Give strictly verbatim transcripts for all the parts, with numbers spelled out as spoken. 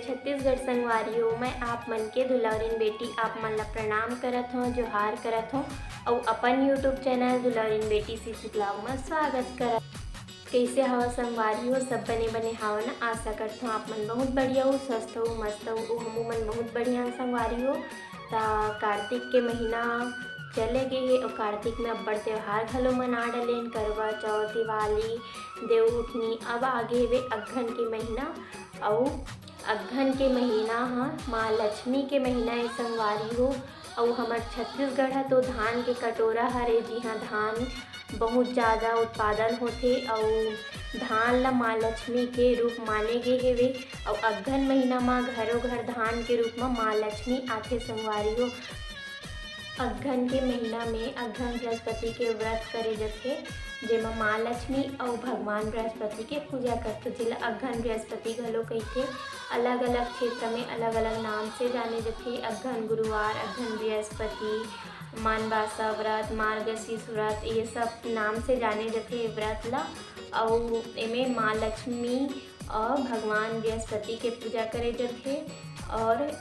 छत्तीसगढ़ संगवारी हो, मैं आप मन के दुलौरिन बेटी आप मन ला प्रणाम करत हौं, जोहार करत हौं अउ अपन YouTube चैनल दुलौरिन बेटी सीसी ब्लॉग में स्वागत करत। कइसे हव संगवारी हो? सब बने बने हव ना? आशा करत हौं आप मन बहुत बढ़िया हो, स्वस्थ हो, मस्त हो। ओ हमू मन बहुत बढ़िया हन संगवारी हो। त कार्तिक के महीना चले गे हे अउ कार्तिक में अब्बड़ त्योहार घलो मना डलेन, करवा चौथ, दिवाली, देवउठनी, अब आगे हेवे अगहन के महीना। अउ अगहन के महीना ह माँ लक्ष्मी के महीना ए संगवारी हो। अउ हमर छत्तीसगढ़ ह तो धान के कटोरा हरे, जिहाँ धान बहुत ज़्यादा उत्पादन होथे अउ धान ल माँ लक्ष्मी के रूप माने गे हेवे। अउ अगहन महीना म घरो घर धान के रूप म माँ लक्ष्मी आथे संगवारी हो। अगहन के महीना में अगहन बृहस्पति के व्रत करे जथे, जेमा माँ लक्ष्मी अउ भगवान बृहस्पति के पूजा करथे, जेला अगहन बृहस्पति घलो कहिथे। अलग-अलग क्षेत्र में अलग-अलग नाम से जाने जथे। अगहन गुरुवार, अगहन बृहस्पति, मानबासा व्रत, मार्गशीर्ष व्रत, ये सब नाम से जाने जथे ये व्रत ला। अउ एमे माँ लक्ष्मी अउ भगवान बृहस्पति के पूजा करे जथे। और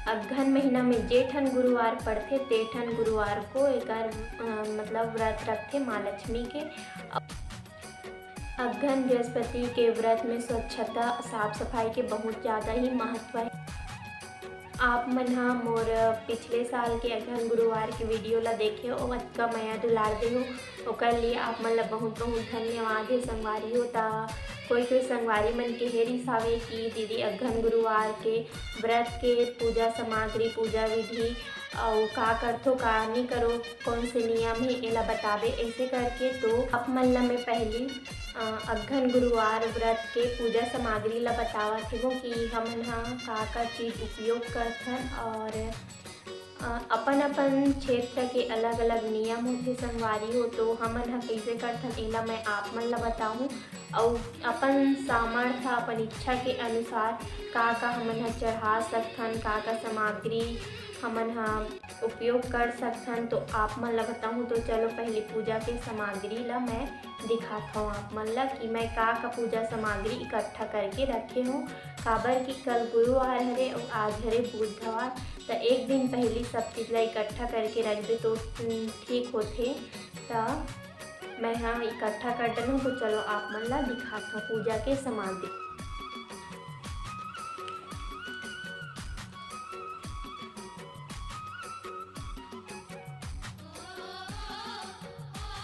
अगहन महीना में जे ठन गुरुवार पड़थे, ते ठन गुरुवार को एकर, अ, मतलब व्रत रखथे माँ लक्ष्मी के। अगहन बृहस्पति के व्रत में स्वच्छता, साफ सफाई के बहुत ज़्यादा ही महत्व है। आप मन ह मोर पिछले साल के अगहन गुरुवार के वीडियो ला देखे हो, अतका मया दुलार दे हो, ओकर लिए आप मन ला बहुत बहुत धन्यवाद हे संगवारी हो। त कोई कोई संगवारी मन के हे रिसावे कि दीदी अगहन गुरुवार के व्रत के पूजा सामग्री, पूजा विधि अउ का करथो, का नी करो, कौन से नियम हे, एला बताबे। ऐसे करके तो आप मन ला मैं पहली, अ, अगहन गुरुवार व्रत के पूजा सामग्री ला बतावत हेवो कि हमन ह का का चीज उपयोग करथन और, अ, अपन अपन क्षेत्र के अलग-अलग नियम होथे संगवारी हो, तो हमन ह कइसे करथन, एला मैं आप मन ला बताहूँ। अउ अपन सामर्थ्य, अपन इच्छा के अनुसार का का हमन ह चढ़ा सकथन, का का सामग्री हमन ह उपयोग कर सकथन, तो आप मन ला बताहूँ। तो चलो पहले पूजा के सामग्री ला मैं दिखात हौं आप मन ला कि मैं का का पूजा सामग्री इकट्ठा करके रखे हौं, काबर कि कल गुरुवार हरे अउ आज हरे बुधवार, त एक दिन पहली सब चीज ला इकट्ठा करके रख दे तो, उम, ठीक होथे। त मैं ह इकट्ठा कर डरे हौं, तो चलो आप मन ला दिखात हौं पूजा के सामग्री।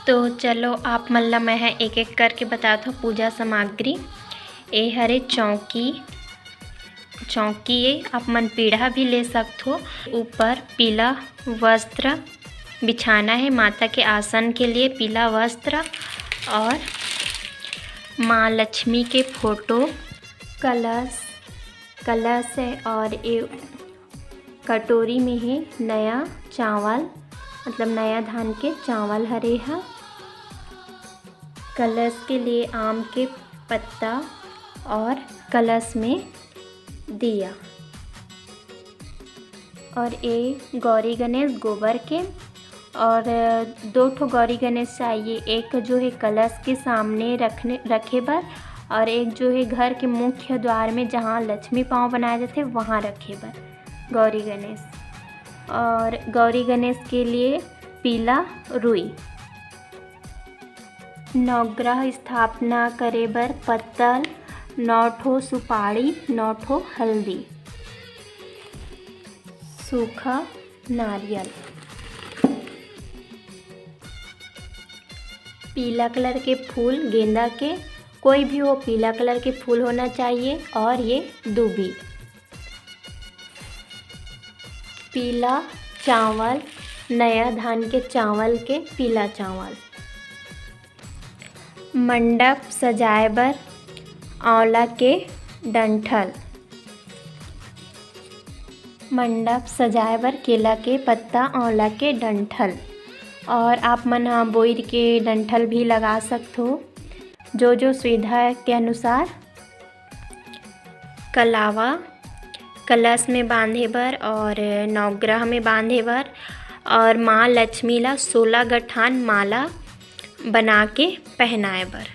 तो चलो आप मन ला मैं ह एक एक करके बतात हौं पूजा सामग्री। ए हरे चौकी, चौकी ए, आप मन पीढ़ा भी ले सकथो। ऊपर पीला वस्त्र बिछाना है, माता के आसन के लिए पीला वस्त्र और माँ लक्ष्मी के फोटो, कलश, कलश है और ये कटोरी में है नया चावल, मतलब नया धान के चावल हरे ह। कलश के लिए आम के पत्ता और कलश में दिया। और ये गौरी गणेश गोबर के, और दो ठो गौरी गणेश चाहिए, एक जो है कलश के सामने रखने, रखे बर, और एक जो है घर के मुख्य द्वार में, जहाँ लक्ष्मी पाँव बनाए जाथे, वहाँ रखे बर गौरी गणेश। और गौरी गणेश के लिए पीला रुई। नवग्रह स्थापना करे बर पत्तल, नौ ठो सुपारी, नौ ठो हल्दी, सूखा नारियल, पीला कलर के फूल, गेंदा के, कोई भी हो, पीला कलर के फूल होना चाहिए, और ये दूबी, पीला चावल, नया धान के चावल के पीला चावल। मंडप सजाए बर आंवला के डंठल, मंडप सजाए बर केला के पत्ता, आंवला के डंठल, और आप मन ह बोइर के डंठल भी लगा सकथो, जो जो सुविधा के अनुसार। कलावा, कलश में बांधे बर और नवग्रह में बांधे बर, और माँ लक्ष्मी ला सोलह गठान माला बना के पहनाए बर।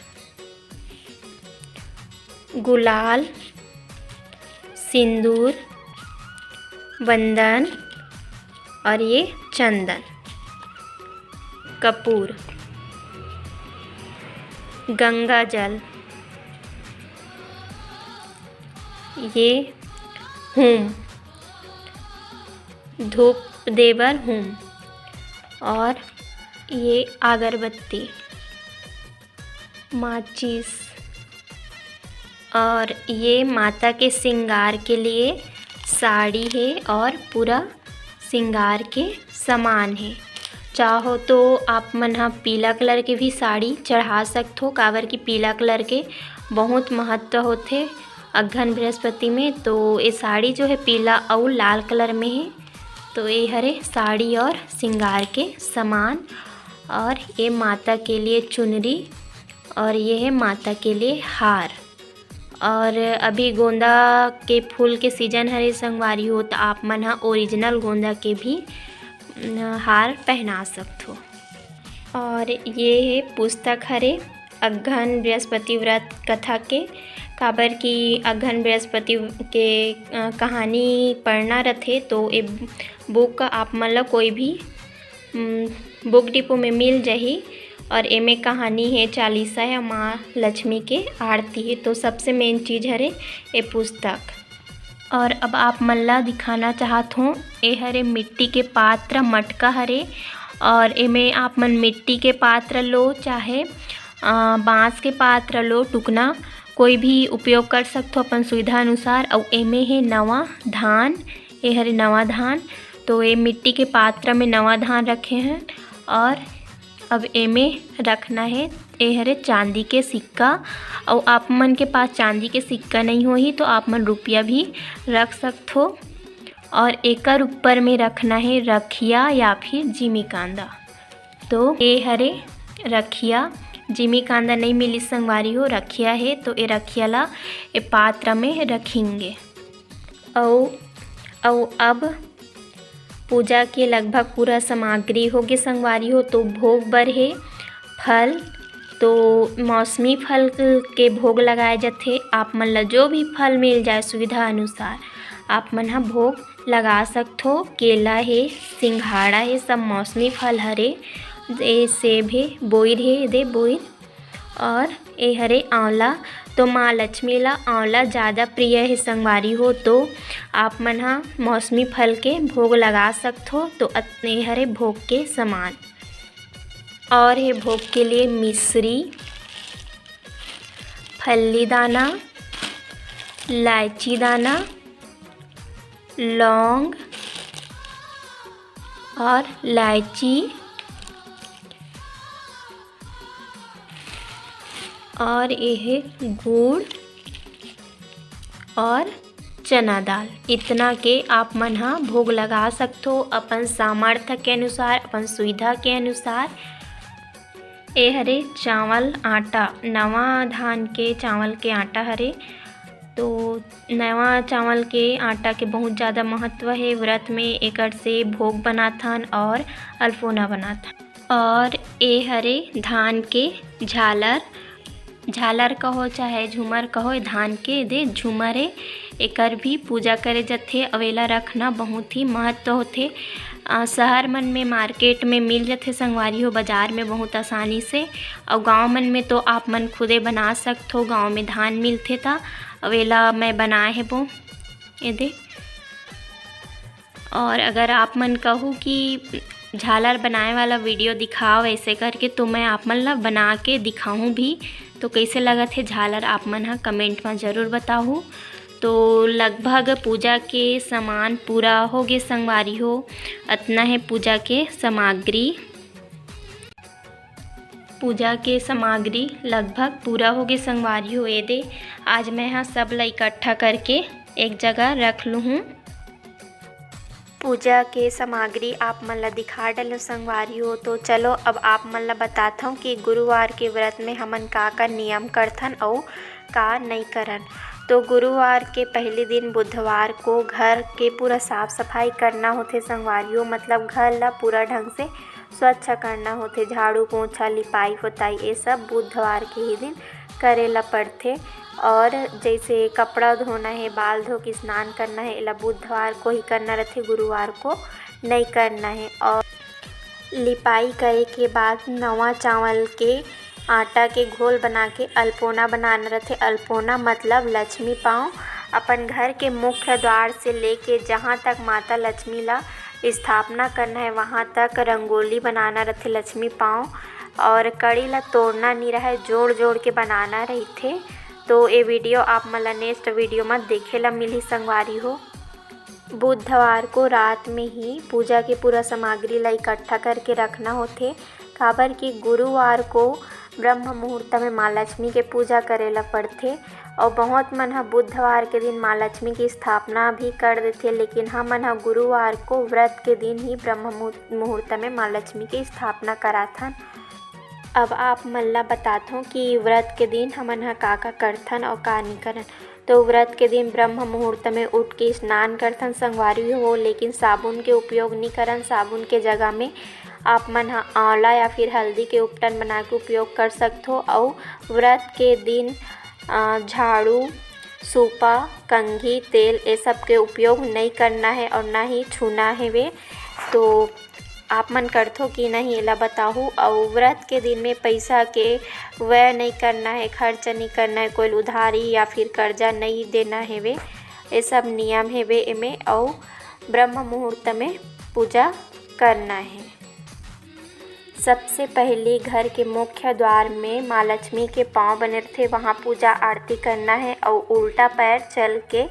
गुलाल, सिंदूर, बंदन और ये चंदन, कपूर, गंगा जल, ये हूम, धूप दे बर हूम, और ये अगरबत्ती, माचिस, और ये माता के श्रृंगार के लिए साड़ी है और पूरा श्रृंगार के सामान है। चाहो तो आप मन ह पीला कलर के भी साड़ी चढ़ा सकथो, काबर कि पीला कलर के बहुत महत्व होथे अगहन बृहस्पति में। तो ये साड़ी जो है पीला अउ लाल कलर में है। तो ये हरे साड़ी और श्रृंगार के सामान, और ये माता के लिए चुनरी, और ये है माता के लिए हार। और अभी गोंदा के फूल के सीजन हरे संगवारी हो, तो आप मन ह ओरिजिनल गोंदा के भी, अम, हार पहना सकथो। और ये है पुस्तक हरे अगहन बृहस्पति व्रत कथा के, काबर कि अगहन बृहस्पति के, अ, कहानी पढ़ना रथे, तो ए बुक आप मन ल कोई भी, उम, बुक डिपो में मिल जाही। और एमे कहानी है, चालीसा है, माँ लक्ष्मी के आरती है। तो सबसे मेन चीज हरे ए पुस्तक। और अब आप मन ला दिखाना चाहत हों, ए हरे मिट्टी के पात्र मटका हरे। और एमे आप मन मिट्टी के पात्र लो, चाहे, अ, बांस के पात्र लो, टुकना, कोई भी उपयोग कर सकथो अपन सुविधा अनुसार। अउ एमे हे नवा धान, ए हरे नवा धान। तो ये मिट्टी के पात्र में नवा धान रखे हैं और अब एमे रखना है। ए हरे चांदी के सिक्का, अउ आप मन के पास चांदी के सिक्का नहीं होही तो आप मन रुपया भी रख सकथो। और एकर ऊपर में रखना है रखिया या फिर जिमी कांदा। तो ए हरे रखिया, जिमी कांदा नहीं मिली संगवारी हो, रखिया है, तो ए रखिया ला ए पात्र में रखेंगे। अउ, अउ अब पूजा के लगभग पूरा सामग्री होगे संगवारी हो। तो भोग बर हे फल, तो मौसमी फल के भोग लगाए जथे। आप मन ल जो भी फल मिल जाए सुविधा अनुसार आप मन ह भोग लगा सकथो। केला हे, सिंघाड़ा हे, सब मौसमी फल हरे। ए सेब हे, बोइर हे, दे बोइर, और ए हरे आंवला। तो माँ लक्ष्मी ला आंवला ज़्यादा प्रिय हे संगवारी हो, तो आप मन ह मौसमी फल के भोग लगा सकथो। तो अत-, ए हरे भोग के सामान। और हे भोग के लिए मिश्री, फल्ली दाना, लाइची दाना, लौंग और लाइची और ये हे गुड़ और चना दाल। इतना के आप मन ह भोग लगा सकथो अपन सामर्थ्य के अनुसार, अपन सुविधा के अनुसार। ए हरे चावल आटा, नवा धान के चावल के आटा हरे। तो नवा चावल के आटा के बहुत ज़्यादा महत्व हे व्रत में, एकर से भोग बनाथन और अल्फोना बनाथन। और ए हरे धान के झालर, झालर कहो चाहे झूमर कहो, ए धान के दे झूमर ए, एकर भी पूजा करे जथे। अउ एला रखना बहुत ही महत्व होथे। अ, शहर मन में मार्केट में मिल जथे संगवारी हो, बाजार में बहुत आसानी से। अउ गांव मन में तो आप मन खुदे बना सकथो, गांव में धान मिलथे त। अउ एला मैं बनाए हेबो, ए दे। और अगर आप मन कहू कि झालर बनाए वाला वीडियो दिखाओ ऐसे करके, तो मैं आप मन ला बना के दिखाऊँ भी। तो कैसे लगत हे झालर, आप मन ह कमेंट में ज़रूर बताहू। तो लगभग पूजा के सामान पूरा होगे संगवारी हो, अतना हे पूजा के सामग्री। पूजा के सामग्री लगभग पूरा होगे संगवारी हो। ए दे, आज मैं ह सब ला इकट्ठा करके एक जगह रख लूँ हूँ। पूजा के सामग्री आप मन ला दिखा डलूँ संगवारी हो। तो चलो, अब आप मन ला बताथव कि गुरुवार के व्रत में हमन का का नियम करथन अउ का नई करन। तो गुरुवार के पहली दिन बुधवार को घर के पूरा साफ सफाई करना होथे संगवारी हो, मतलब घर ला पूरा ढंग से स्वच्छ करना होथे, झाड़ू पोछा, लिपाई पोताई, ये सब बुधवार के ही दिन करे ला पड़थे। और जैसे कपड़ा धोना है, बाल धो के स्नान करना है, एला बुधवार को ही करना रहथे, गुरुवार को नहीं करना है। और लिपाई करे के बाद नवा चावल के आटा के घोल बना के अल्पोना बनाना रहथे। अल्पोना मतलब लक्ष्मी पाँव। अपन घर के मुख्य द्वार से लेके जहाँ तक माता लक्ष्मी ला स्थापना करना है, वहाँ तक रंगोली बनाना रहथे लक्ष्मी पाँव। और कड़ी ला तोड़ना नहीं रहे, जोड़ जोड़ के बनाना रहिथे। तो ये वीडियो आप मन ला नेक्स्ट वीडियो में देखे ला मिलही संगवारी हो। बुधवार को रात में ही पूजा के पूरा सामग्री ला इकट्ठा करके रखना होथे, काबर कि गुरुवार को ब्रह्म मुहूर्त में माँ लक्ष्मी के पूजा करे ला पड़थे। और बहुत मन ह बुधवार के दिन माँ लक्ष्मी की स्थापना भी कर देथे, लेकिन हमन ह गुरुवार को व्रत के दिन ही ब्रह्म मुहूर्त में माँ लक्ष्मी की स्थापना कराथन। अब आप मन ला बताथों कि व्रत के दिन हमन ह का का करथन और का नहीं करन। तो व्रत के दिन ब्रह्म मुहूर्त में उठ के स्नान करथन संगवारी हो, लेकिन साबुन के उपयोग नहीं करन। साबुन के जगह में आप मन ह आंवला या फिर हल्दी के उपटन बना के उपयोग कर सकथो। और व्रत के दिन, अ, झाड़ू, सूपा, कंघी, तेल, ये सब के उपयोग नहीं करना है और ना ही छूना है वे। तो आप मन करथो कि नहीं, एला बताहू। अउ व्रत के दिन में पैसा के व्यय नहीं करना है, खर्च नहीं करना है, कोई उधारी या फिर कर्जा नहीं देना है वे। ये सब नियम है वे एमे। अउ ब्रह्म मुहूर्त में पूजा करना है। सबसे पहले घर के मुख्य द्वार में माँ लक्ष्मी के पाँव बने रथे, वहाँ पूजा आरती करना है। अउ उल्टा पैर चल के,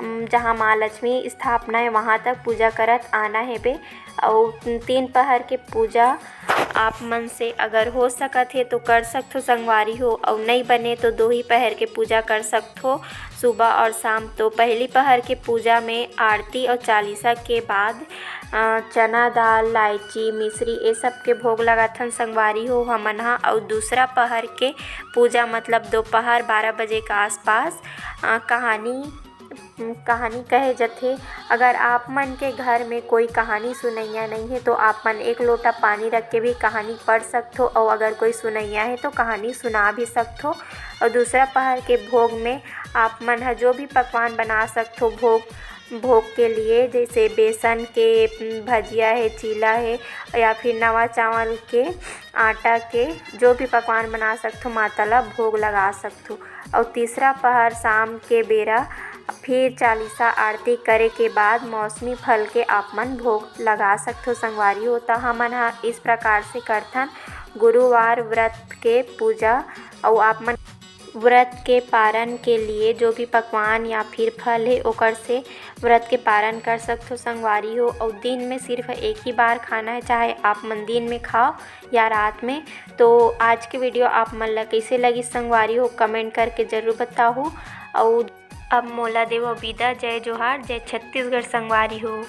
उम, जहाँ माँ लक्ष्मी स्थापना है, वहाँ तक पूजा करत आना है बे। अउ तीन पहर के पूजा आप मन से अगर हो सकत हे तो कर सकथो संगवारी हो, अउ नहीं बने तो दो ही पहर के पूजा कर सकथो, सुबह और शाम। तो पहली पहर के पूजा में आरती और चालीसा के बाद, अ, चना दाल, लाइची, मिश्री, ये सब के भोग लगाथन संगवारी हो हमन हा। अउ दूसरा पहर के पूजा मतलब दोपहर बारह बजे के आसपास, अ, कहानी कहानी कहे जथे। अगर आप मन के घर में कोई कहानी सुनैया नहीं है तो आप मन एक लोटा पानी रख के भी कहानी पढ़ सकथो, और अगर कोई सुनैया है तो कहानी सुना भी सकथो। और दूसरा पहर के भोग में आप मन ह जो भी पकवान बना सकथो भोग, भोग के लिए, जैसे बेसन के, उम, भजिया है, चीला है, या फिर नवा चावल के आटा के जो भी पकवान बना सकथो, माता ला भोग लगा सकथो। और तीसरा पहर शाम के बेरा फिर चालीसा आरती करे के बाद मौसमी फल के आप मन भोग लगा सकथो संगवारी हो। त हमन ह इस प्रकार से करथन गुरुवार व्रत के पूजा। अउ आप मन व्रत के पारण के लिए जो भी पकवान या फिर फल है, ओकर से व्रत के पारण कर सकथो संगवारी हो। अउ दिन में सिर्फ एक ही बार खाना है, चाहे आप मन दिन में खाओ या रात में। तो आज के वीडियो आप मन ला कइसे लगिस संगवारी हो, कमेंट करके जरूर बताहू। अउ अब मोला देवो विदा। जय जोहार, जय छत्तीसगढ़ संगवारी हो।